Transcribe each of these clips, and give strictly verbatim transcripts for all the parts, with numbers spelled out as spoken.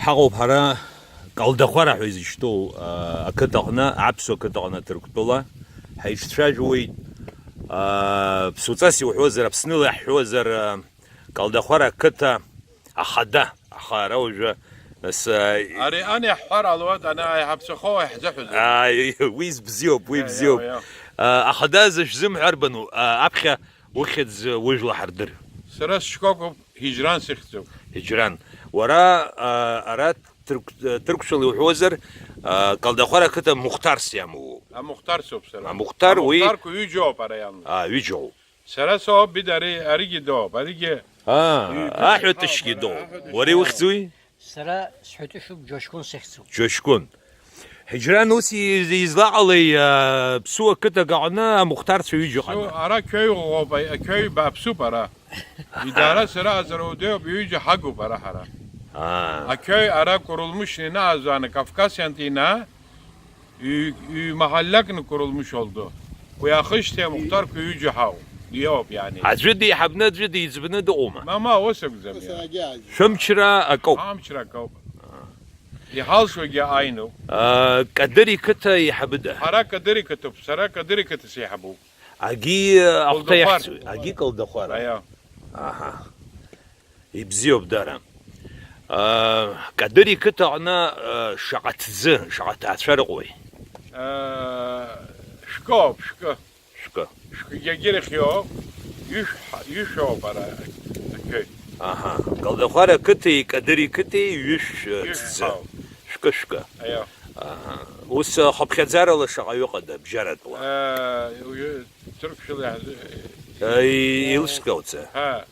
Ҳаҟоуп ҳара Калдахәара ҳәа изышьҭоу, а, ақыҭаҟны, аԥсуа қыҭаҟны Ҭырқәтәыла. Ҳаицәажәоит, а, ԥсуҵас иуҳәозар, Аԥсныла иаҳҳәозар, а, Калдахәара ақыҭа ахада, аха ара уажәы, нас, а, Ари ан иаҳҳәар ҟалоит, ана аиҳабцәахо иаҳзыҳәозар. А, уи бзиоуп, уи Иа, иа, бзиоуп. иа. А, ахада зышәзымҳәа арбану? А, аԥхьа ухьӡ ужәла ҳардыр. Сара сшкәакәоуп, Ҳиџьран сыхьӡуп. Ҳиџьран. Уара, а, ара Ҭырқә-, Ҭырқәшәала иуҳәозар, а, Калдахәара ақыҭа Мухтарс иамоу. Амухтарсоуп сара. Амухтар, уи Амухтарқәа ҩыџьоуп ара иамоу. А, ҩыџьоуп. Сара соуп, бида, ари, аригьы дууп, аригьы А, ҩ-, аҳәатәышьгьы ҳауп, дууп. Аҳәатәышь Уара ҳауп. Иухьӡуи? Сара сҳәатәышьоуп, Џьошькун сыхьӡуп. Џьошькун. Ҳиџьран ус из-, излаҟалеи, а, ԥсуа қыҭак аҟны амухтарцәа ҩыџьа ыҟан? Ара қьои ӷәӷәоуп, а, қьои бааԥсуп ара. Идара сара азароудеиуп, ҩыџьа ҳагуп ара ҳара. Аа. Ақьои ара Курулмышьна инаазааны, Кавказианты инаа, ҩ-, ҩ-маҳаллиакны Курулмышь олду. Уи ахышьҭеи амухтарқәа ҩыџьа ҳауп, иоуп, иани. Аӡәы деиҳабны, аӡәы деиҵбны дыҟоума? Ма, ма, ус акәӡам, иа. Шәымчра акоуп. Ҳамчра акоуп. Иҳалшогьы аиноуп. А, Кадыр иқыҭа еиҳабыда? Ҳара Кадыр иқыҭоуп, сара Кадыр иқыҭа сеиҳабуп. Агьи, а, ахәҭа Калдахәар. Иахьцои? Агьи Калдахәара. Аиа. Аҳа. Ибзиоуп дара. А, Кадыр иқыҭа аҟны, а, шаҟа ҭӡы, шаҟа ҭаацәа рыҟоуи? А, шәкоуп, шәкы. Шәкы. Шәкы-, егьырахь иоуп, ҩышә-, ҩышәоуп ара ақьои. Аҳа. Калдахәара ақыҭеи Кадыр иқыҭеи ҩышә, э, Ҩышә ҭӡы. Ҳауп. Шәкы, шәкы. Аио. Аҳа. Ус, э, хыԥхьаӡарала шаҟаҩы ыҟада, бжьаратәла? Э, уи Ҭырқәшәала иаҳзы-, Э, и-, илскауца. Ҳа.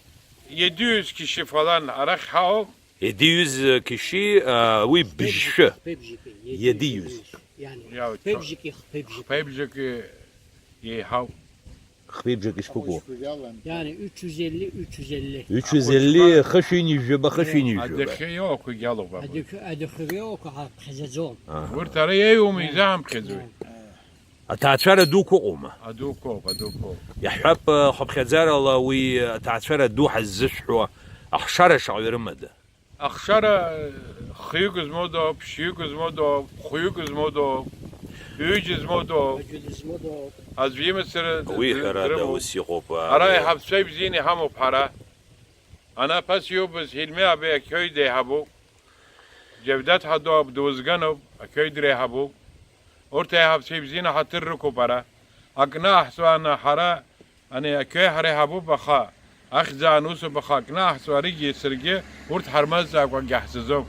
Иадыҩыз кьышьы фалан арахь ҳауп. Иадыҩыз, э, кьышьы, э, уи бжьшәы. Хԥеибжьыки, иадыҩыз. Иадыҩыз. Иани, иау, хԥеибжьыки, хԥеибжьыки. Хԥеибжьыки еиҳау. Хԥеибжьык ишԥыкәу? Иани, ҩ-чузелли, ҩ-чузелли. Ҩ-чузелли, ахәыҷқәа хышәи ҩынҩажәаба, хышәи ҩынҩажәаба. Адәахьы иоуақәагь алоуп абри. Адәахьы, адәахьы иоуқәа ҳаԥхьаӡаӡом. Аҳа. Урҭ ара иеиуоума изаҳамԥхьаӡои? Иа. Аҭаацәара дуқәа ыҟоума? Адуқәоуп, адуқәоуп. Иаҳҳәап, хыԥхьаӡарала уи аҭаацәара ду ҳаззышәҳәо ахшара шаҟаҩы рымада? Ахшара хҩык змоу дууп, ԥшьҩык змоу дууп, хәҩык змоу дууп, ҩыџьа змоу дууп. Аӡәы дызмоу дууп. Аӡә имацара д-, Уи д-, ҳәарада дрымоуп. Ус иҟоуп, Ара аа. Иҳаԥцәа ибзианы иҳамоуп ҳара. Ана ԥас иубаз Ҳилми абеи ақьои деиҳабуп. Џьавдаҭ ҳадоуп, дузганоуп, ақьои дреиҳабуп. Урҭ аиҳабцәа ибзианы ҳаҭыр рықәуп ара. Акы наҳҵуа ана ҳара, ани ақьои ҳара иҳабуп, аха ахьӡаан усуп, аха акы наҳҵуа аригьы саргьы урҭ ҳармазҵаакәа акгьы ҳзазом.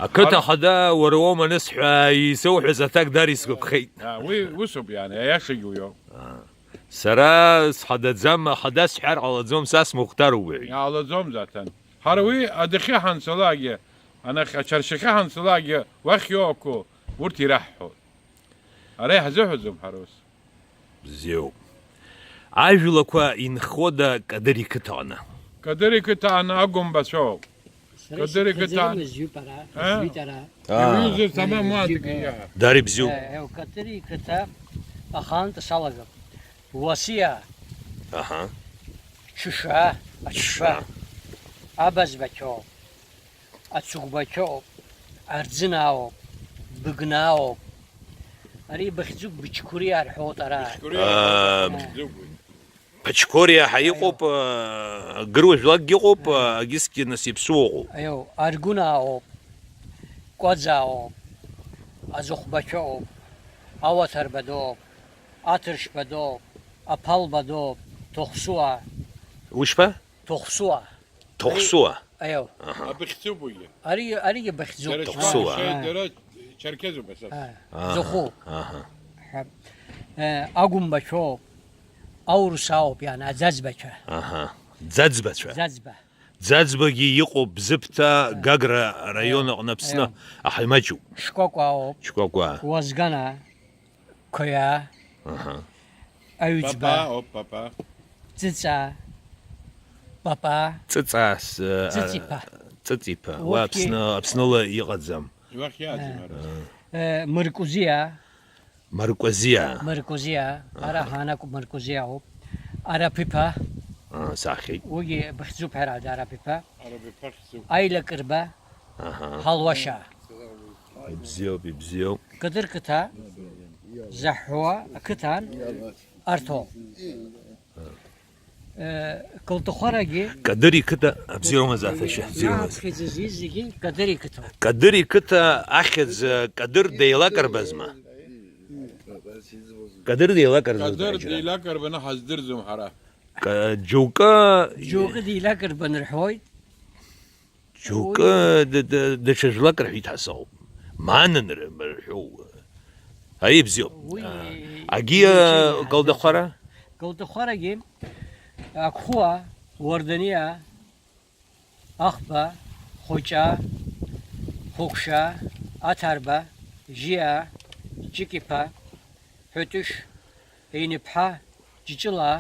Ақыҭа Ҳар- хада уара уоума анысҳәа, исоуҳәаз аҭак дар исгәаԥхеит. А, уи усуп, иани, аиашагьы уиоуп. Сара схадаӡам, ахада сҳәар ҟалаӡом, са смухтар убаҩ. Иҟалаӡом, заҭан. Ҳара уи адәахьы ҳанцалакгьы, анахь ачаршьахьы ҳанцалакгьы, уахь иоуқәоу урҭ ираҳҳәоит. Ара иаҳзыҳәаӡом ҳара ус. Бзиоуп. Ажәлақәа инхода Кадыр иқыҭаҟны? Кадыр иқыҭаҟны агәымбацәоуп. Сара Кадыр иқыҭа- исыԥхьаӡарым, зҩып ара, А? зҩит ара. А. Иуҩызар, тамам, Зҩып, уантәи а. Иаҳа. Дара ибзиоуп. Э, э, Кадыр иқыҭа ахантә салагап. Уасиа. Аҳа. Чыша, Ачыша. Чыша. Абазбақьоуп. Ацыгәбақьоуп. Арӡынааоуп. Быгнааоуп. Ари быхьӡуп, Бычкуриа рҳәоит ара. Бычкуриа Аа, рҳәоит, Бычкуриа. Ԥачкориа ҳәа Аио. Иҟоуп, аа, гыруа жәлакгьы ыҟоуп, Аио. Аа, агьысгьы насыԥ сыҟоуп. Аио, Аргәынааоуп, Кәаӡааоуп, Аӡыхәбақьоуп, Ауаҭарбадоуп, Аҭыршьбадоуп, Аԥалбадоуп, Ҭохсуа. Ушԥа? Ҭохсуа. Ҭохсуа. Ари, аио. Аҳа. Абыхьӡуп уигьы. Ари, аригьы быхьӡуп. Дара Ҭохсуа. Чаркезуп, Аа. дара Черкезуп асас. Аа. Аҳа, Зыху. Аҳа. Ҳәа. Э, Агәымбақьоуп. Аурыс ауп, иан, аӡаӡбацәа. Аҳа. Ӡаӡбацәа. Ӡаӡба. Ӡаӡбагьы иҟоуп Бзыԥҭа, Гагра раион Аио. аҟны Аԥсны, Аио. аха имаҷуп. Шкәакәа ауп. Шкәакәа. Уазгана, Қәаиа. Аҳа. Аҩӡба. Папа ауп, папа. Ҵыҵа. Папа. Ҵыҵа, с-, а, Ҵыҵиԥа. Ҵыҵиԥа. Уа Урҭгьы Аԥсны, Аԥсныла иҟаӡам. Уахь иааӡам, Э. ара. Э, Мыркәзиа. Маркәазиа. Маркәазиа. Аҳа. Ара ҳаанакәу Маркәазиа ауп. Арапиԥа. Аа, саҳахьеит. Уигьы быхьӡуп ҳәарада, Арапиԥа. Арапиԥа хьӡуп. Аилакырба. Аҳа. Ҳалуашьаа. Ибзиоуп, ибзиоуп. Кадыр қыҭа заҳәуа ақыҭан арҭо. Э, Кылтыхәарагьы Кадыр иқыҭа абзиоума заҭашьа, бзиоума. Аԥхьаӡа зиз зегьы Кадыр иқыҭоуп. Кадыр иқыҭа ахьӡ, э, Кадыр деилакырбазма? Кадыр деилакырбазма? Кадыр деилакырбаны ҳаздырӡом ҳара. Ка-, џьоукы Џьоукы деилакырбан рҳәоит. Џьоукы Уи д-, д-, даҽа жәлак рҳәеит ҳәа сыҟоуп. Манан ры-, рҳәоу. Аи, бзиоуп. Уи А, агьи, а, иаҳәа Калдахәара? Калдахәарагьы, Ақәхәыа, Уарданиа, Ахба, Хәыҷа, Хәыкәша, Аҭарба, Жьиа, Ҷыкиԥа, Ҳәатәышә, Еиниԥҳа, Ҷыҷыла,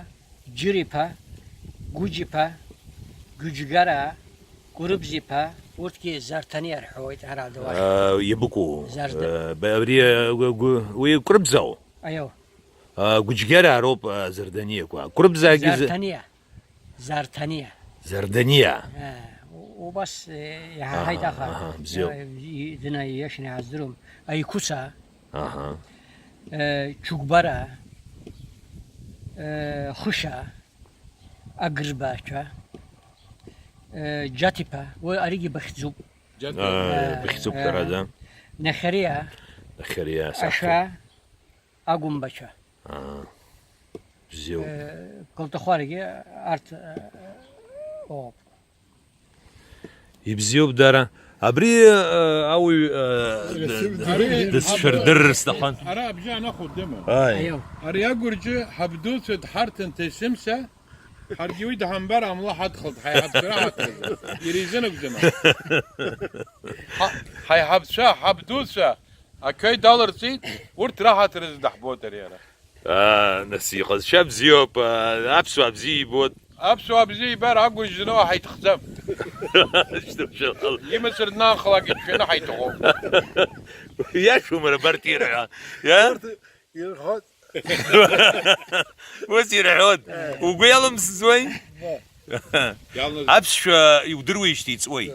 Џьыриԥа, Гәыџьиԥа, Гәыџьгара, Кәырыбзиԥа, урҭгьы Зарҭаниа рҳәоит, ҳара адауахь. Э, иабыкәу? Зарда- Э, б-, абри, э, гу-, гу-, уи Кәрыбзау? Аио. Э, Гәыџьгьараа роуп, э, Зарданиақәа. Кәрыбзаагьы з-, Зарҭаниа. Зарҭаниа. Зарданиа. Э, у-, убас, э, иаҳаҳаит, Аҳа, аха, аҳа, бзиоуп. Э, и-, дына ииашаны иаҳаздыруам. Аиқәыса. Аҳа. Э, Чугбара. Э, Хыша. Агрбача. Э, Џьаҭиԥа. Уи аригьы быхьӡуп. Џьаҭиԥа. Э, Э, быхьӡуп, э, ҳәарада. Нахьариа. Нахьариа, сахьӡуп. Ашәа. Агәымбача. Аа, бзиоуп. Э, Кылтыхәарагьы арҭ, э, оуп. Ибзиоуп дара. Абри, э, ауаҩ, э, Ари д-, д-, дысшәырдырыр сҭахын. Ара абжьы анахәо дымам. Аи. Аио. Ари агәырџьы ҳабдуцәа дҳарҭан Тесымса, ҳаргьы уи дҳамбар амла ҳадхалт, ҳаиҳабцәа раҳаҭыр азы. Иара изын акәӡам. Ҳа-, ҳаиҳабцәа, ҳабдуцәа, ақьаҩ даларҵеит, урҭ раҳаҭыр азы даҳбоит ари ара. Аа, нас иҟазшьа бзиоуп, аа, аԥсуаа бзиа ибоит. Аԥсуаа бзиа ибар агәыржьны уаҳа иҭахӡам. Шьҭыбжьала. Имацара днанхалак иҭшәаны ҳаиҭахоуп. Иашоума абарҭ ирҳәо? Иа? Ирҳәоит. Ус ирҳәоит. Угәы иалымсӡои? Иалныз- Аԥсшәа иудыруеижьҭеи иҵуеи?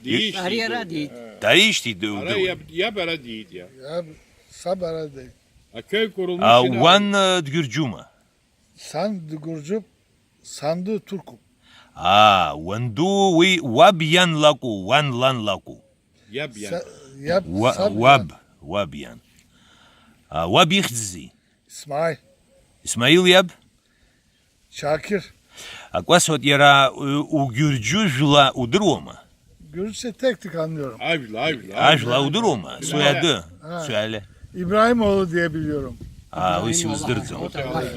Диишьҭеи Ари ара ду-, диит. Дааишьҭеи ду-, Ара ду-, иаб-, иаб ара диит, иа. Иаб, саб ара диит. Ақьаҩ Кәарылмышьа Уан, э, дгьырџьума? Сан дгьырџьуп, санду ҭырқәуп. Аа, уанду уи уаб иан лакәу, уан лан лакәу? Иаб иан. Са-, иаб, Уа-, саб уаб, иан. Уаб иан. А, уаб ихьӡзи? Исмаил. Исмаил иаб? Шакир. Акәасоит, иара, у-, угьырџьу жәла удыруама? Гьырџьу тек-тек анлыyorum. Ажәла, ажәла, Ажәла удыруама? Суаду. А. Суале. İbrahimoğlu diye biliyorum. А, уи сиуздырӡом. Уахь, уахь, уахь.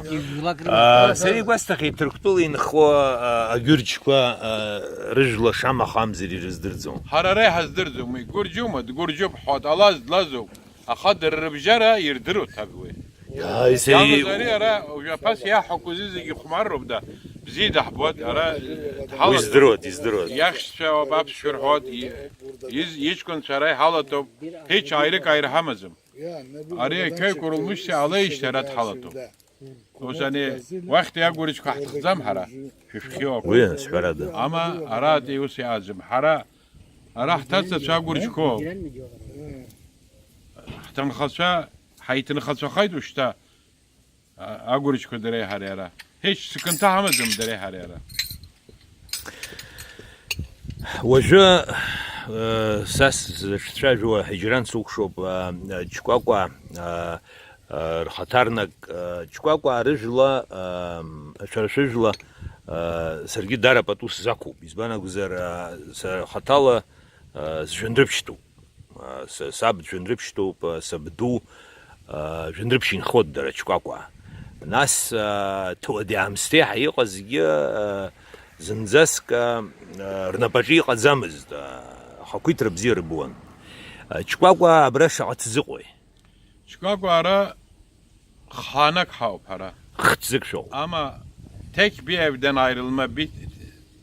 Сиуздырӡом. А, сара игәасҭахьеит, Ҭырқәтәыла инхо, а, агьырџьқәа, а, рыжәла шамахамзар ирыздырӡом. Ҳара ара иҳаздырӡом уи. Гәырџьума, дгәырџьуп, ҳәа, далаз, длазоуп. Аха дара рыбжьара ирдыруеит, ҭаб, уи. Иа, исеи- Иалаз ари ара, уажә аԥас иаҳҳәақәо зегьы ихәмарроуп, да, бзиа даҳбоит, ара, Уи ҳалаҭ-, здыруеит, издыруеит. Иахьшьцәа ауп, аԥсшәа рҳәоит, и-, из-, иҷкәынцәа ара иҳалаҭоуп, ҳеч ааирык ааир ҳамаӡам. Ари ақьаҩ Кәарылмышьҭа алеижьҭеи ара дҳалаҭоуп. Ус ани, уахьтәи агәырџьқәа ҳҭахӡам ҳара, шәышәхьоу акәу. Уи, сҳәарада. Ама аратәи ус иааӡам. Ҳара, ара ҳҭацацәа агәырџьқәоу. Ҳҭынхацәа, ҳаиҭынхацәахеит ушьҭа, а-, агәырџьқәа дареи ҳареи ара. Ҳеч сықынҭа ҳамаӡам дареи ҳареи ара. Уажәы, э, са сзыҿцәажәо ҳиџьран сукәшоуп, э, Ҷкәакәа, э, э, рхаҭарнак, э, Ҷкәакәа рыжәла, э, шәара шәыжәла, э, саргьы дара пату сзақәуп. Избан акәзар, э, са хаҭала, э, сжәындәыԥшьтәуп. Са-, саб дшәындәыԥшьтәуп, сабду, а, жәындәыԥшь инхоит дара Ҷкәакәа. Нас, а, ҭауади-аамсҭеи ҳәа иҟазгьы, а, зынӡаск, а, рнапаҿы иҟаӡамызт, а, ахақәиҭра бзиа рбуан. А, Ҷкәакәа абра шаҟа ҭӡыҟои? Ҷкәакәа ара Хаанак ҳауп ҳара. Хҭӡык шәоуп. Ама Ҭеқь биаҩ данааирылма, би-,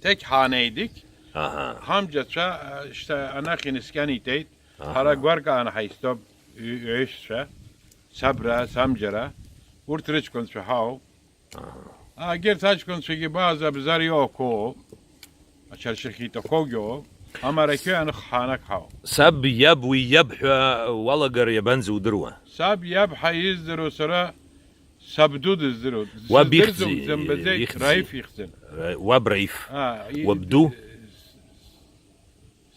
Ҭеқь ҳаанеидик, Аҳа. Ҳамџьацәа, а, шьҭа анахь инаскьан итеит. Аҳа. Ҳара гәаркаан ҳаизтәоуп, ҩ-, ҩаҩышәцәа, сабра, самџьара, урҭ рыҷкәынцәа ҳауп. Аҳа. А, егьырҭ аҷкәынцәагьы бааз абзар иоуқәоуп, ачаршьахьы иҭақәоугьы ыҟоуп. Амарақьы аныхҳаанак ҳауп. Саб иаб уи иаб ҳәа уалагар иабанӡа удыруа? Саб иаб ҳәа издыруа сара сабду дыздыруеит. Уаб Сыздырӡом, ихьӡи? Дзымбаӡеит, Ихьӡи? Раиф ихьӡын. Ра-, уаб Раиф? А, и-, Уабду?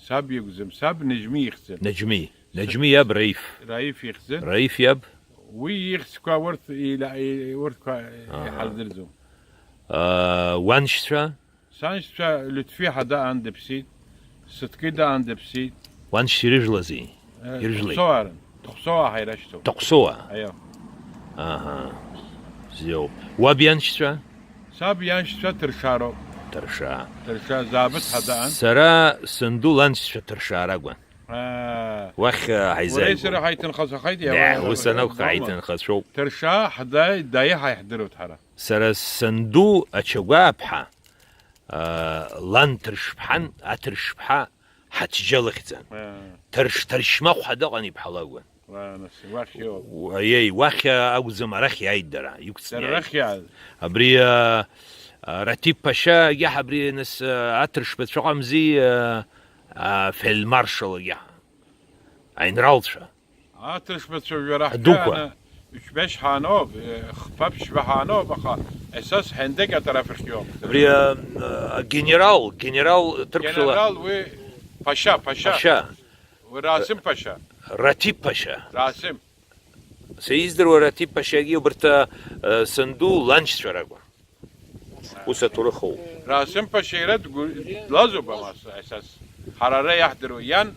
Саб иакәӡам, саб Наџьми ихьӡын. Наџьми. Наџьми иаб Раиф. Раиф ихьӡын. Раиф иаб? Уи ихьӡқәа урҭ ила-, и-, урҭқәа Аҳа. Иҳаздырӡом. А, уаншьцәа? Саншьцәа Лиҭфи ҳадаан дыԥсит, Сыҭки даан дыԥсит. Уаншьцәа ирыжәлази? Э, Ирыжәлеи? Ҭахсоуаарын. Ҭахсоуаа ҳәа ирашьҭоуп. Ҭахсоуаа? Аио. Аҳа. Бзиоуп. Уаб ианшьцәа? Саб ианшьцәа Ҭыршароуп. Ҭыршаа. Ҭыршаа, Заабыҭ ҳадаан. Сара санду ланшьцәа Ҭыршаа ракәын. Аа. Уахь, э, Уареи ҳаизааигәан. Сареи ҳаиҭынхацәахеит, Даа, иаҳәа ус анакәха, ҳаиҭынхацәоуп. Ҭыршаа ҳдаи-, даиҳа иаҳдыруеит ҳара. Сара санду Ачагәааԥҳа, аа, лан Ҭыршԥҳан, аҭыршԥҳа Ҳаҭџьа лыхьӡан. Аа. Ҭырш-, Ҭыршьмахә ҳәа дыҟан иԥҳа лакәын. Уа, нас, уахь иоуп. Уа, иеи, уахь акәӡам, арахь иааит дара, иқәҵны Дара иааит. Рахь иааз. Абри, аа, Раҭиԥ Ԥашьагьы ҳа абри, нас, аа, аҭыршбацәа ыҟамзи, аа, афельдмаршалгьы ҳа. Аинралцәа. Аҭыршбацәа жәара Адуқәа. Ҳкааны, ҩышәбашь ҳааноуп, е, хԥа ԥшьба ҳааноуп, аха есас ҳендеқь аҭараф ахьиоуп. Абри, а, а, генерал, генерал ҭырԥшәыла. Генерал уи Ԥашьа, Ԥашьа. Ԥашьа. Уи Расим Ԥашьа. Раҭиԥ Ԥашьа. Расим. Са издыруа Раҭиԥ Ԥашьагьы убарҭ, а, а, санду ланшьцәа ракәын. Ус аҭоурых ыҟоуп. Расим Ԥашьа иара дгәы-, длазуп амаса, есас. Ҳара ара иаҳдыруа. Иан,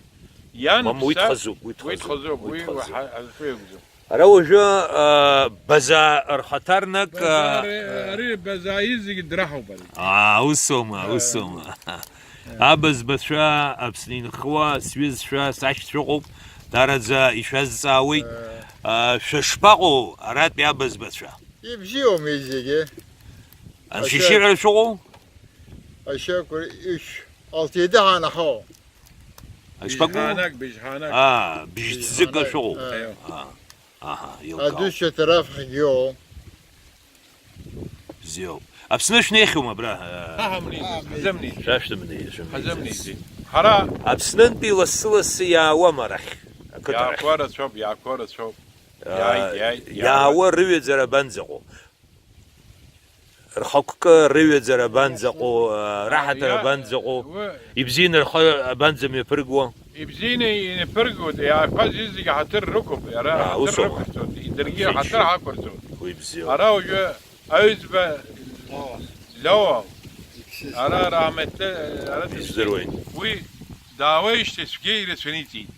иан Мам, уи дцар, дхазуп, уи уи дхазуп, дхазуп, уи уи дхазуп. Ҳа-, ҳазшәа иакәӡам. Ара уажәы, а, База рхаҭарнак, а, База, ари, ари База изегьы драҳауп ари. Аа, усоума, Э. Усоума. Абызбацәа, Аԥсны инхуа сҩызцәа, сашьцәа ыҟоуп, дараӡа ишәазҵаауеит. Э. А, шәышԥаҟоу, аратәи абызбацәа? Ибзиоума зегьы? Анцәа Ашьа- ишиҳәара шәыҟоу? Ашьакәыр ишә-, алҭеидаҳан аҳау. Ишԥаҟоу? Быжьҳанак, быжьҳанак. Аа, быжьҭзыга Быжьҳанак, шәыҟоуп. Э. Аио. Аа, аҳа, еилкаауп. Адәышьа ҭараф ҳгьоу. Бзиоуп. Аԥсны шәнеихьоума абра? Ҳа ҳамнеиӡеит, ҳазымнеиӡеит. Шәа шәымнеи-, шәымнеиӡеит. Ҳазымнеиӡеит. Ҳара Аԥснынтәи лассы-лассы иаауама арахь, ақыҭарахь? Иаақәа рацәоуп, иаақәа рацәоуп. Аа, Иааит, иааит, иаауа иаауа. Рыҩаӡара абанӡаҟоу? Рхықәкы, рыҩаӡара абанӡаҟоу, аа, раҳаҭыр Иа-, абанӡаҟоу? Уи Ибзианы рхы абанӡамҩаԥыргуа? Ибзианы имҩаԥыргоит, иаақәаз зегьы ҳаҭыр рықәуп, иара Аа, ҳаҭыр усоума? Рықәырҵоит, даргьы Зеиԥшроуп. Ҳаҭыр ҳақәырҵоит. Уи бзиоуп. Ара уажәы аҩӡба Леуа, Леуа, ара раҳмеҭ-, ара Издыруеит. Уи даауеижьҭеи цәгьа ирацәаны иҵит.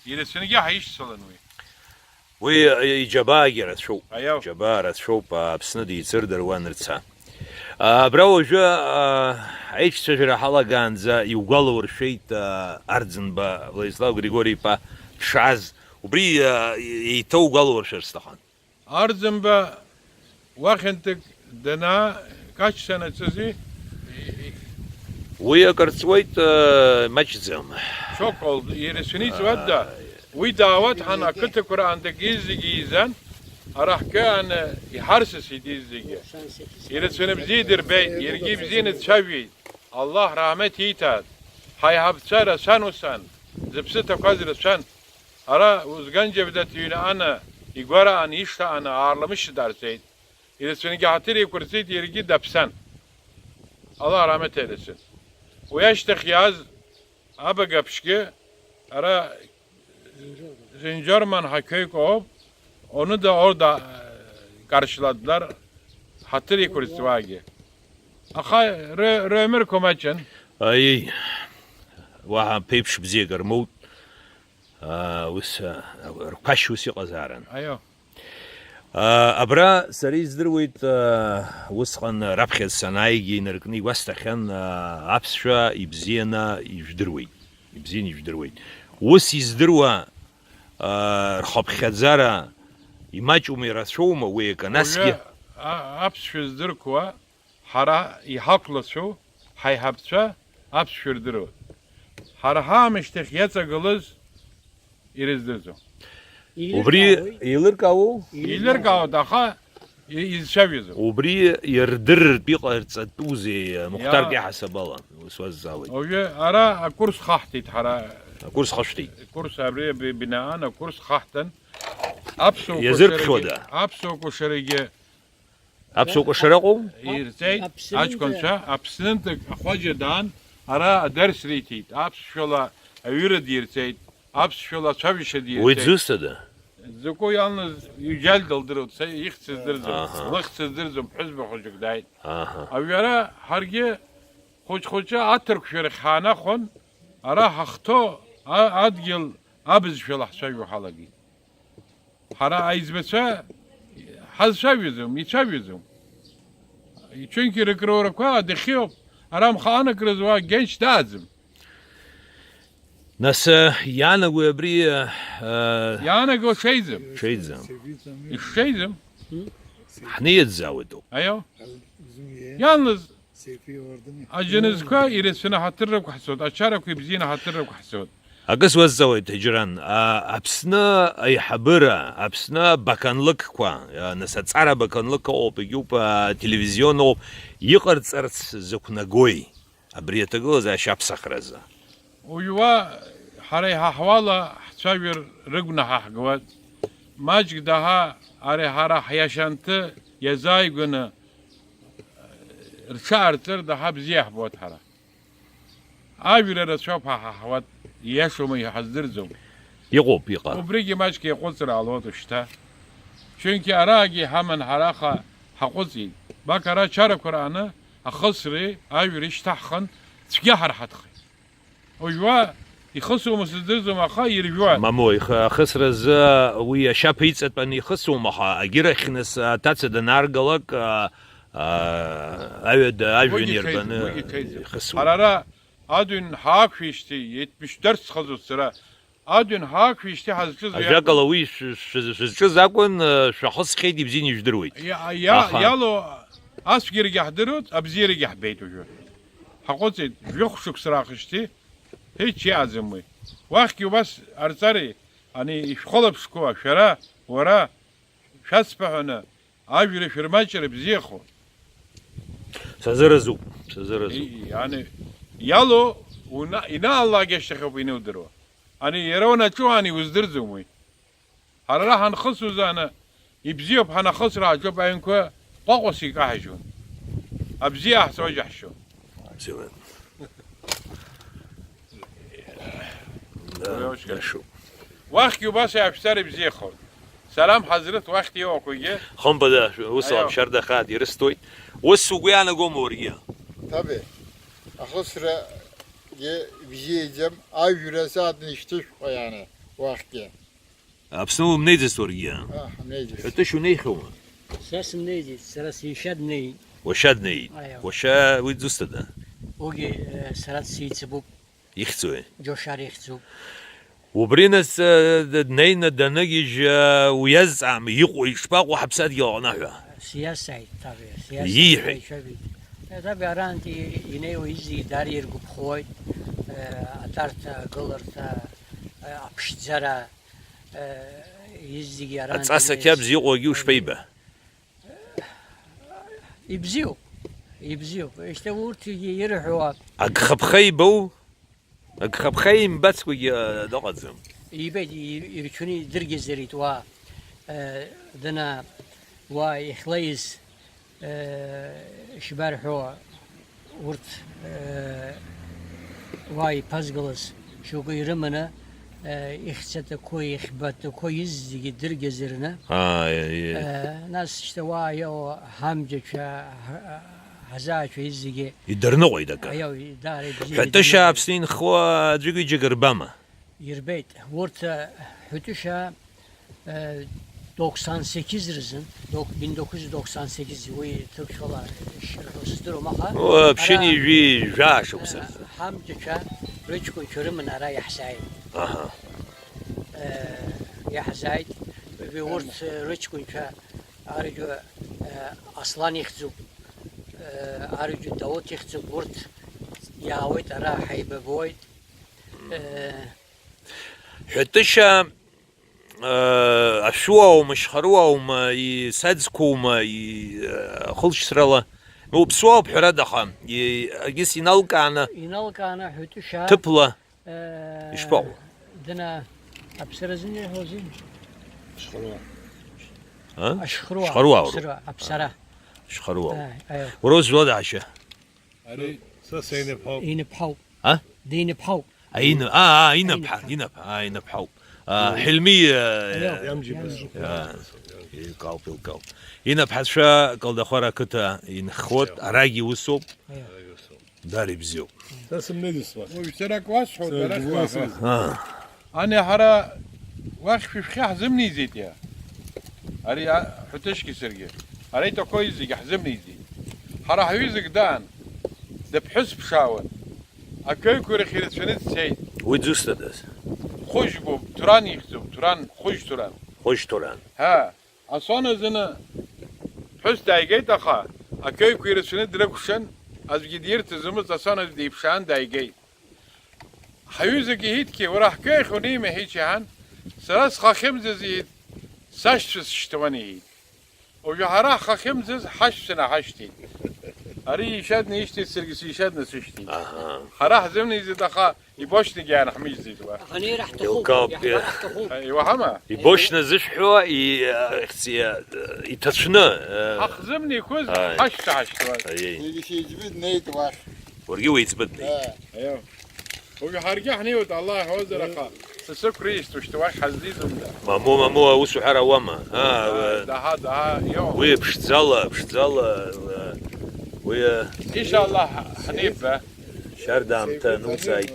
Ирацәаныгьы ҳаишьцылан уи. Уи, э, иџьабаагьы рацәоуп. Аиау. Иџьабаа рацәоуп, Аԥсны дицырдыруа анырца. А, абра уажәы, а, аиҿцәажәара ҳалагаанӡа иугәалауршәеит, а, Арӡынба Владислав Григори-иԥа дшааз. Убри, а, еиҭаугәалауршәар сҭахын. Арӡынба Уахьынтәык данаа, каҷ санаҵызи? Уи акыр ҵуеит, э, маҷӡам. Сокол, ирацәаны иҵуада? Ааи. Уи даауеит ҳан ақыҭақәа раан дагьы зегьы изан, ара ҳкы аны иҳарсысит изегьы. Ирацәаны бзиа идырбеит, иаргьы ибзианы дцәажәеит. Аллаҳ раҳмеҭ ииҭааит. Ҳаиҳабацәа рацәан усан, зыԥсы ҭақәаз рацәан. Ара Узганџьев даҭыҩнааны, игәараан, ишҭааны, аарлымышьҭ дарҵеит. Ирацәаҩнгьы ҳаҭыр еиқәырҵеит, иаргьы даԥсан. Аллаҳ раҳмеҭ аиҭасын. Уи ашьҭахь иааз абага ԥшьгьы ара Зынџьорман ҳақьоик ауп, оны да орда каршьладылар ҳаҭыр еиқәырҵуагьы. Аха ры-, рыҩмырқәа маҷын. Аиеи, уаҳа ԥеиԥш бзиак рмоут. Аа, ус, аа, рқәашь ус иҟазаарын. Аио. Аа, абра сара издыруеит, аа, усҟан раԥхьа санааигьы инаркны игәасҭахьан, аа, аԥсшәа ибзианы ижәдыруеит. Ибзианы ижәдыруеит. Ус издыруа, аа, рхыԥхьаӡара имаҷума, ирацәоума уи акы, насгьы? Уажәы, а-, аԥсшәа здырқәа Ҳара иҳақәлацәоу ҳаиҳабцәа аԥсшәа рдыруеит. Ҳара ҳаамышьҭахь иаҵагылаз ирыздырӡом. Убри еилыркаауоу? Еилыркаауеит, аха И-, изцәажәаӡом. Убри ирдырыртә иҟарҵатәузеи, Мухтар Иа- иаҳасаб ала, суазҵаауеит. Уажәы ара акурс хаҳҭеит ҳара. Акурс хашәҭеит. Акурс абри, абри бинаан акурс хаҳҭан. Аԥсуа Иазырԥхьода? Кәашарагьы, аԥсуа кәашарагьы Аԥсуа кәашара ыҟоу? Ирҵеит, Аԥсынтә. Аҷкәынцәа, Аԥснынтәык ахәаџьа даан, ара адырс риҭеит, аԥсшәала аҩыра дирҵеит, аԥсшәала ацәажәашьа дирҵеит. Уи дзусҭада? Дзакәу иалныз иџьал дылдыруеит, са ихьӡ сыздырӡом, Аҳа. Лыхьӡ сыздырӡом, ԥҳәызба хәыҷык дааит. Аҳа. Уажәы ара ҳаргьы хәыҷ-хәыҷы аҭырқәшәарахь ҳаанахәон, ара ҳахҭоу а-, адгьыл абызшәала ҳцәажәо ҳалагеит. Ҳара аиҵбацәа ҳазцәажәаӡом, ицәажәаӡом. Ичынки рыкроурақәа адәахьоуп, ара мхаанак рызуа генч дааӡым. Нас, э, иаанагои абри, э, э, Иаанаго ҽеиӡам. Ҽеиӡам. Ишҽеиӡам. Ҳниаӡаауеит ауп. Аио. Иалныз Аџьынызқәа ирацәаны ҳаҭыррақәа ҳцоит, ачарақәа ибзианы ҳаҭыррақәа ҳцоит. Акы суазҵаауеит, Џьаран, а, Аԥсны аиҳабыра, Аԥсны абақанлықьқәа, а, нас аҵара абақанлықь ыҟоуп, егьуп, а, телевизион ыҟоуп, иҟарҵарц закә нагои? Абри аҭагылазаашьа аԥсахразы. Уҩуа ҳара иҳаҳуала ҳцәажәар рыгәнаҳа ҳгауеит. Маҷк даҳа ари ҳара ҳиашанҭы иазааигәаны рҽаарҵыр даҳа бзиа ҳбоит ҳара. Ажәра рацәоуп ҳа ҳаҳауеит, ииашоума иҳаздырӡом. Иҟоуп, иҟан. Убригьы маҷк еиҟәыҵыр ҟалоит уажәшьҭа. Чынки араагьы иҳаман ҳара аха ҳаҟәыҵит. Бак ара ачарақәа рааны ахысреи ажәреи шьҭаҳхын, цәгьа ҳарҳаҭхеит. Уажәуа ихысума сыздырӡом, аха иржәуан. Мамоу, ихы-, ахысразы уи ашьаԥа иҵатәаны ихысума, аха агьырахь нас аҭаца данааргалак, а, а, аҩада ажәҩан Уигьы ҽеиӡам, ирбаны уигьы ҽеиӡам. Ихысуеит. Ҳара ара адәын ҳаақәшәеижьҭеи еиҭ-, мышьҭ дарсхаӡоит сара. Адәын ҳаақәшәеижьҭеи ҳазҿыз уи акәын. Ажәакала, уи шәы-, шәы-, шәызҿыз акәын, э, шәахысхьеит, ибзианы ижәдыруеит. Иа-, иа-, Аха. Иалоу ацәгьарагьы ҳдыруеит, абзиарагьы ҳбеит уажәы. Ҳаҟәыҵит, жәохә шықәса раахижьҭеи, ҳеиччеиааӡам уи. Уахьгьы убас арҵари, ани ишәхылаԥшқәоу, шәара, уара, шәацԥыҳәаны, ажәра шәырмаҷра бзиахоит. Сазыразуп, сазыразуп. И-, и-, ани, иалоу, уна-, инааллаагьы ашьҭахь ауп ианудыруа. Ани, иара уанаҿу ани уздырӡом уи. Ҳара ара ҳанхысуаз аны, ибзиоуп, ҳанахысра ҳаҿуп, аҩнқәа ҟәаҟәас икаҳажьуан. Абзиа ҳцәажәаҳшьон. Бзиала. Да, Уи аушьҭахь. Иашоуп. Уахьгьы убас иаашәҵар ибзиахоит. Салам Ҳазрыҭ уахьтә иҟақәагьы. Хымԥада, ус Аио. Ала ԥшьарда хаат ирысҭоит. Ус угәы иаанагома уаргьы? Таби. Ахысрагьы бзиаӡам, ажәра асааҭ нышьҭышәҟа иааны уахьгьы. Аԥсны умнеиӡацт уаргьы? Ҳәатәышь унеихьоума? Са сымнеиӡеит, сара сишьа днеит. Уашьа днеит? Аиа. Уашьа уи дзусҭада? Уигьы, э, сара дсеицыбуп. Ихьӡуи? Џьошар ихьӡуп. Убри нас, э, д-, днеины даныгьежь, э, уиазҵаама, иҟоу, ишԥаҟоу ҳаԥсадгьыл аҟны ҳәа? Сиасааит, Таби, сиасааит, Ииҳәеит. Ҳаицәажәеит. Э, Таби, арантәи инеиуа изегьы даара иргәаԥхоит, э, атәарҭа, агыларҭа, э, аԥшӡара, Э, изегьы арантәи Аҵас ақьабз иҟоугьы ушԥеиба? Ибзиоуп, ибзиоуп. Ишьҭа урҭгьы ирҳәо. Агхаԥха ибоу? Агхаԥха имбацкәагьы, э, дыҟаӡам. Ибеит, и-, ирчуны идыргьазырит уа, э, дана уа ихлеиз. Э, ишбарҳәо, урҭ, э, уа иԥазгалаз шьоукы ирыманы, э, ихьӡатәқәоу, ихьбатәқәоу изегьы дыргьазырны, Ааи, аиеи. Э, нас шьҭа уа иоуа ҳамџьацәа, ҳа-, ҳазаацәа изегьы Идырныҟәеит акы. Аиау, даара ибзианы Ҳәатәышьа идырныҟәеит. Аԥсны инхо аӡәык-ҩыџьак рбама? Ирбеит, урҭ, э, Ҳәатәышьа, э, доксан сеқьиз рзын, док-, бинтокуз доксан сеқьиз, уи ҭырқәшәала шырҳәо сыздыруам, аха О, ара, ԥшьынҩажәи жәаа шықәса э, рзы. Ҳамҭацәа рыҷкәынцәа рыманы ара иаҳзааит. Аҳа. Э, иаҳзааит, уи урҭ, э, рыҷкәынцәа арыжәы, э, Аслан ихьӡуп, э, арыжәы Дауҭ ихьӡуп, урҭ иаауеит, ара ҳаибабоит. Э, Ҳәатәышьа, э, ашәуа аума, шьхарыуа аума, исаӡқәоума, и-, э, ахылҵшьҭрала. Ну, ԥсуа ауп, ҳәарада, аха, и-, егьыс иналкааны. Иналкааны ҳәатәышьа. Ҭыԥла. Э, ишԥаҟоу? Дына аԥсара зымҩаҳәозеи? Шьхаруа. А? Ашьхаруа. Шьхаруа ауроуп. Аԥсара, аԥсара. Шьхаруа. Аи, аи. Уара узлоу даашьа? Ари са сеиныԥҳауп. Иныԥҳауп. А? Диныԥҳауп. А, ины-, а, а, иныԥҳа, иныԥҳа. Иныԥҳа, а, иныԥҳауп. А, Ҳельми, а, Аио, иамџьиба. Иамџьиба. А, илкаауп, илкаауп. Иныԥҳацәа Калдахәара ақыҭа инхоит, арагь иусоуп. Аио. Даара ибзиоуп. Са сымнеидысуан. Уажә сара ак уасҳәоит, сара ак уасҳәоит. Аа. Ани ҳара уахь шәышәхьа ҳзымнеиӡеит иа. Ари а-, Ҳәаҭышьгьы саргьы. Ара иҭақәоу зегьы ҳзымнеиӡеит. Ҳара ҳҩызак даан, дыԥҳәыс ԥшаауан. Акеҩқәа рахь ирацәаны дцеит. Уи дзусҭадаз? Хәыжьгоуп, Ҭуран ихьӡуп, Ҭуран, Хәыжь Ҭуран. Хәыжь Ҭуран. Ҳа. Асона зны ԥҳәыс дааигеит, аха акеҩқәа ирацәаны дрыкәшан, аӡәгьы дирҭаӡомызт, асона диԥшаан дааигеит. Ҳаҩызак иҳәеитгьы, уара ҳкеҩ ахь унеимаҳәеи, иҳәан, сара схы ахьымӡаз, иҳәеит, сашьцәа сышьҭуан, иҳәеит. Уажәы ҳара ҳхы ахьымӡаз ҳашьцәа наҳашьҭит. Ари иашьа днаишьҭит, саргьы сиашьа днасышьҭит. Аҳа. Ҳара ҳзымнеиӡеит, аха Ибошьҭагьы иаанҳмыжьӡеит уа. Аха анеира ҳҭахуп, илкаауп, иаҳбар ҳҭахуп. Э, иуаҳама? Ибошьна зышәҳәо, и-, э, ихьӡ-, э, иҭацәны, э. Ҳахзымнеиқәыз, ааи. Ҳашьҭа ҳашьҭуаз. Аиеи. Уигьы сеиҵбы днеит уахь. Уаргьы уеиҵбы днеит. Э. Аио. Уажәы ҳаргьы ҳнеиуеит, Аллаҳ иҳәозар, аха са сықәра ишьҭоушьҭа уахь ҳазнеиӡом да. Мамоу, мамоу, аус уҳәар ауама? Аа, даҳа, даҳа, иоуа. Уи ԥшӡала, ԥшӡала, э, уи, э, иншаллаҳ, ҳнеип, э. Шьарда аамҭа ануҵааит.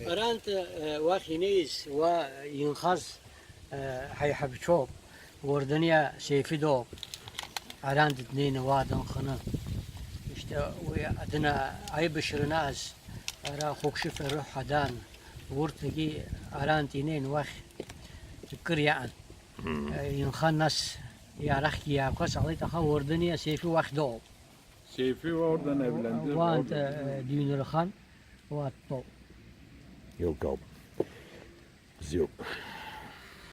Арантә, э, уахь инеиз, уа инхаз, э, ҳаиҳабцәоуп, Уардыниа Сеифидоуп. Арантә днеины уа дынханы. Ишьҭа уи адына аибашьра анааз, ара Хәыкшыфа рыҳәа даан, урҭгьы арантә инеин уахь кыр иаан. Мм. Э, инхан нас, иарахьгьы иаақәа ҵалеит, аха Уардыниа Сеифи уахь дыҟоуп. Сеифи уа Уардын Абланӡы уантәи, уа э, дыҩнырхан, уа дтәоуп. Еилкаауп. Бзиоуп.